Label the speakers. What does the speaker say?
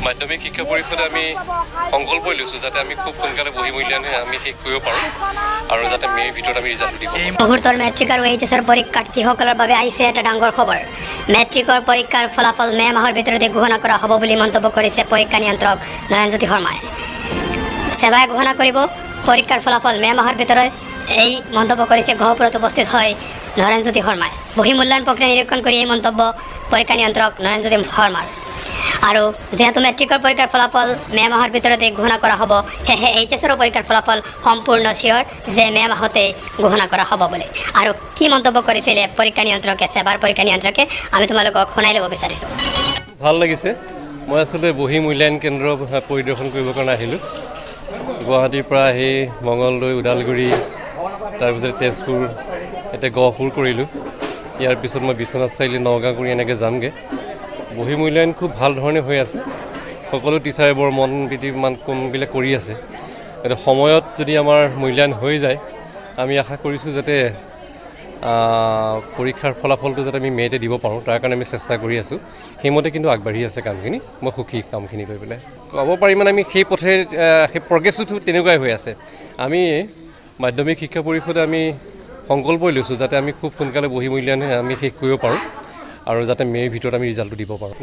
Speaker 1: মাধ্যমিক শিক্ষা পৰিষদে আমি সংকল্পই লৈছোঁ যাতে আমি খুব সোনকালে বহি মূল্যায়ন আমি শেষ কৰিব পাৰোঁ আৰু যাতে মে'ৰ ভিতৰত আমি ৰিজাল্টটো দিব পাৰোঁ।
Speaker 2: মুহূৰ্তৰ মেট্ৰিক আৰু এইচ এছৰ পৰীক্ষাৰ্থীসকলৰ বাবে আহিছে এটা ডাঙৰ খবৰ। মেট্ৰিকৰ পৰীক্ষাৰ ফলাফল মে' মাহৰ ভিতৰতে ঘোষণা কৰা হ'ব বুলি মন্তব্য কৰিছে পৰীক্ষা নিয়ন্ত্ৰক নয়নজ্যোতি শৰ্মাই। ছেবাই ঘোষণা কৰিব পৰীক্ষাৰ ফলাফল মে' মাহৰ ভিতৰত, এই মন্তব্য কৰিছে গহপুৰত উপস্থিত হৈ নয়নজ্যোতি শৰ্মাই। বহি মূল্যায়ন প্ৰক্ৰিয়া নিৰীক্ষণ কৰি এই মন্তব্য পৰীক্ষা নিয়ন্ত্ৰক নয়নজ্যোতি শৰ্মাৰ। আৰু যিহেতু মেট্ৰিকৰ পৰীক্ষাৰ ফলাফল মে' মাহৰ ভিতৰতে ঘোষণা কৰা হ'ব, সেয়েহে এইচ এছৰো পৰীক্ষাৰ ফলাফল সম্পূৰ্ণ চিয়'ৰ যে মে' মাহতে ঘোষণা কৰা হ'ব বুলি। আৰু কি মন্তব্য কৰিছিলে পৰীক্ষা নিয়ন্ত্ৰকে, ছেবাৰ পৰীক্ষা নিয়ন্ত্ৰকে, আমি তোমালোকক শুনাই ল'ব বিচাৰিছোঁ।
Speaker 1: ভাল লাগিছে। মই আচলতে বহি মূল্যায়ন কেন্দ্ৰ পৰিদৰ্শন কৰিবৰ কাৰণে আহিলোঁ। গুৱাহাটীৰ পৰা আহি মঙলদৈ, ওদালগুৰি, তাৰপিছত তেজপুৰ, এতিয়া গহপুৰ কৰিলোঁ। ইয়াৰ পিছত মই বিশ্বনাথ চাৰিআলি, নগাঁও কৰি এনেকৈ যামগৈ। বহি মূল্যায়ন খুব ভাল ধৰণে হৈ আছে। সকলো টিচাৰে বৰ মন প্ৰীতি মান কামবিলাক কৰি আছে। গতিকে সময়ত যদি আমাৰ মূল্যায়ন হৈ যায়, আমি আশা কৰিছোঁ যাতে পৰীক্ষাৰ ফলাফলটো যাতে আমি মে'তে দিব পাৰোঁ, তাৰ কাৰণে আমি চেষ্টা কৰি আছোঁ। সেইমতে কিন্তু আগবাঢ়ি আছে কামখিনি। মই সুখী কামখিনি লৈ পেলাই। ক'ব পাৰি মানে আমি সেই পথেৰে সেই প্ৰগ্ৰেছটো তেনেকুৱাই হৈ আছে। আমি মাধ্যমিক শিক্ষা পৰিষদে আমি সংকল্পই লৈছোঁ যাতে আমি খুব সোনকালে বহি মূল্যায়ন আমি শেষ কৰিব পাৰোঁ আৰু যাতে মে'ৰ ভিতৰত আমি ৰিজাল্টটো দিব পাৰোঁ।